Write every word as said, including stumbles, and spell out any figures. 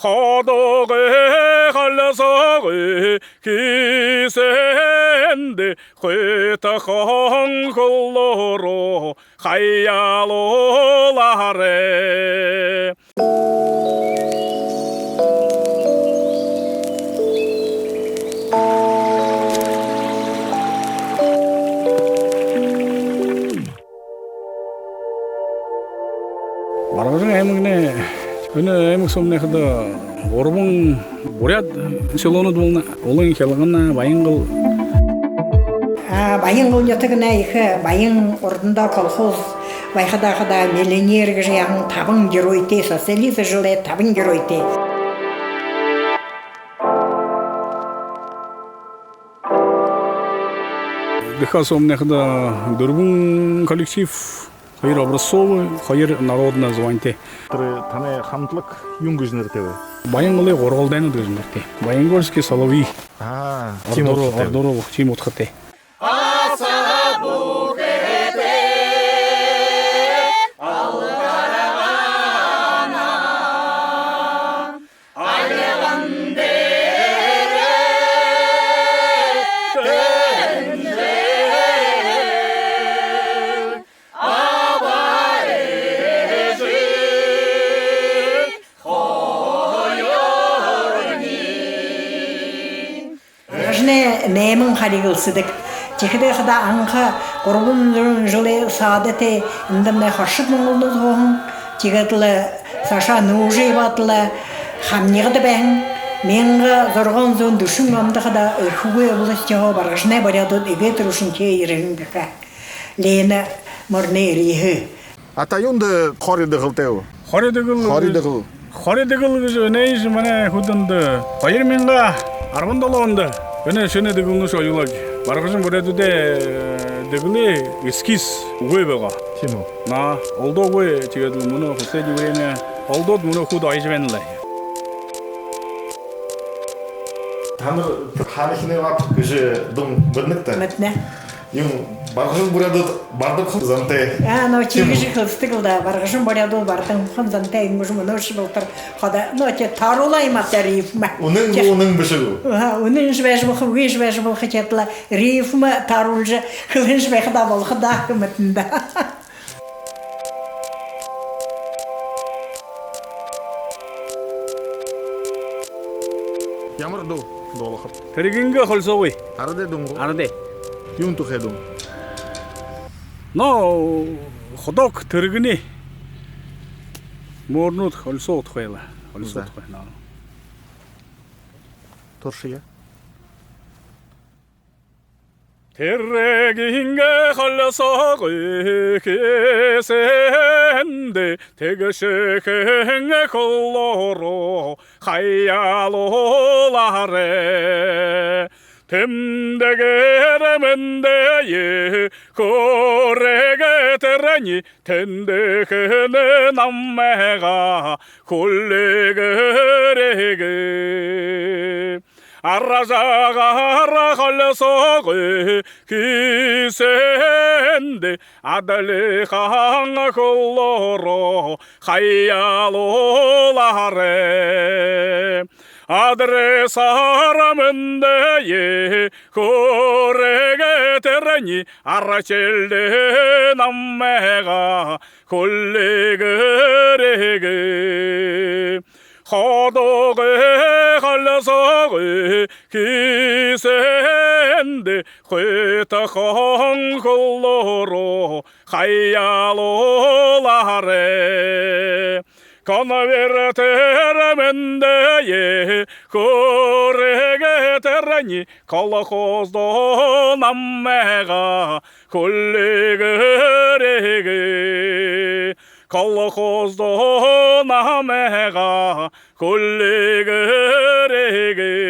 Ходогой, холсогой хисэндэ, хутахан хүл руу хаяалуулаарай. Баргажан аймагнай, энэ аймаг соомнайхада гурбан буряад селонууд болоно: Улаан Хялгана, Баянгол. А, Баянгол нютагнай ехэ баян, урдандаа колхоз байхадаа хадаа миллионер гэжэ яһан табан геройтой, социализм жэлэй табан геройтой. Гэхэ соомнайхада дүрбэн коллектив, хоёр образцовый, хоёр народно званитай. Тэрэ танай хамтлаг юун гэжэ нэрэтэйб? Баянголой гургалдайнууд гэжэ нэрэтэй. Баянгольские соловьи. А, тиимэ удхатай. Ордороо, ордороо, тиимэ удхатай. Баргажанай найман харюу хэлсэдэг. Тиихэдэ хадаа анха гурбан зуун жэлэй саада тээ эндэмнай хоршог монголнууд һууһан. Тиигээд лэ саашаа нүүжэ ябаад лэ хамнигад байһан. Мянга зургаан зуун дүшэн ондо хадаа Эрхүүгэй областиһоо баргажанай буряадууд эгээ түрүүшынхиеэ ерэһэн гэхэ. Лена Морнериһэ. А та юундэ Хори Дэгэл гээб? Хори Дэгэл. Хори Дэгэл. Хори Дэгэл гэжэ энээшье манай хүдэндэ хоёр мянга арбан долоондо энэ шэнэ дэгэлнүүдые оёулаа. Баргажан буряадуудай, э, дэгэлэй эскиз үгы байгаа. Тиимэ гү? На, олдоогүй, тиигээд лэ мүнөө последнее время олдоод, мүнөө хуу дайжа байна лэ. Танар «Хаанахинай бааб» гэжэ дуун мэдэнэ гүт? Мэдэнэ. Юун, баргажан буряадууд бардамхан зантай. А, ну, тиимэ. Тиигэжэ хэлсэдэг лэ даа, баргажан буряадууд бардамхан зантай юм гэжэ. Мүнөөшье болотор хадаа, ну, тиигээд тааруулаа юм ааб даа рифма. Үнэн гү, үнэн бэшэ гү? Аха, үнэншье байжа болохо, үгышье байжа болохо, тиигээд лэ рифма тааруулжа хэлэншье байха даа, болохо даа, мэдэнэ даа. Ямар дуу дуулахаб? «Тэргэнгэ холсогой». Арадай дуун гү? Арадай. Юун тухай дуун? Но, худаг, тэргэнэй мөөрнүүд холсоо тухай лэ. Холсоо тухай, но. Туршая. Тэргэнгэ холсогой хисэндэ, тэгэшэхэн хүл руу хаяалуулаарай. Тэмдэгээр мэндые хүргэе тэрэниие, тэндэхэн намайгаа хүлеэгээрэй. Аражагаар холсогой хисэндэ, адалихан хүл руу хаяалуулаарай. Адресаар мэндые хүргэе тэрэниие, аршалдаа намайгаа хүлеэгээрэй. Ходогой, холсогой хисэндэ, хутахан хүл руу хаяалуулаарай. Конвертээр мэндые хүргэе тэрэниие, колхоздоо намайгаа хүлеэгээрэй. Колхоздоо намайгаа хүлеэгээрэй.